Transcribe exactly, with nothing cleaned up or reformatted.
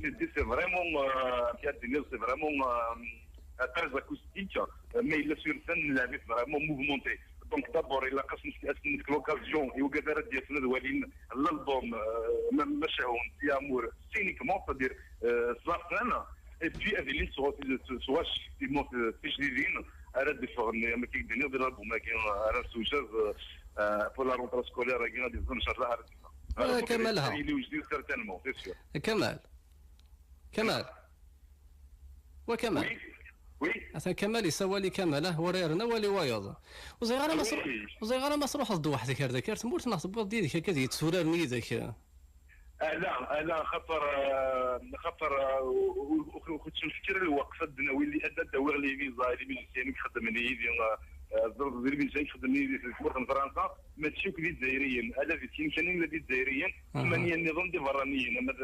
C'est c'est vraiment, euh, c'est vraiment, euh, très acoustique, euh, mais il a sur scène, il avait vraiment mouvementé. Donc d'abord, il a l'album, euh, ma, ma شهون, c'est amour, scéniquement, c'est-à-dire, euh, sur scène. Et puis, Adeline, soit, soit, effectivement, c'est Tijdidin, elle a défendu, mais qui est de l'album, qui a un jazz, euh, pour la rentrée scolaire, qui a des zones, Inch'Allah, elle a des zones. Ah, Kamal, ha. Il est aujourd'hui, certainement, c'est sûr. Kamal. Kamal. Wa Kamal. Oui. Oui. Atan Kamal yessawal i Kamal, ah, wara yerna wali wayeḍ. Ur ẓriɣ ara ma s-, oui, ur ẓriɣ ara ma truḥeḍ-d weḥd-k ar daki ar tmurt neɣ tewwiḍ-d yid-k akka ad yetturaren yid-k? Ala, ala, xaṭer, ah, xaṭer, ah, ur, ur, ur, ur ttmeskir lweqt ad d-nawi li-, ad, ad d-awiɣ les visas, les musiciens i ixeddmen yid-i, ah, ah, les musiciens i ixeddmen yid-i di tmurt n Fransa, mačči akk d Izzayriyen, ala di sin kan i nella d Izzayriyen, aha, ttmanya nniḍen d iberraniyen, ama d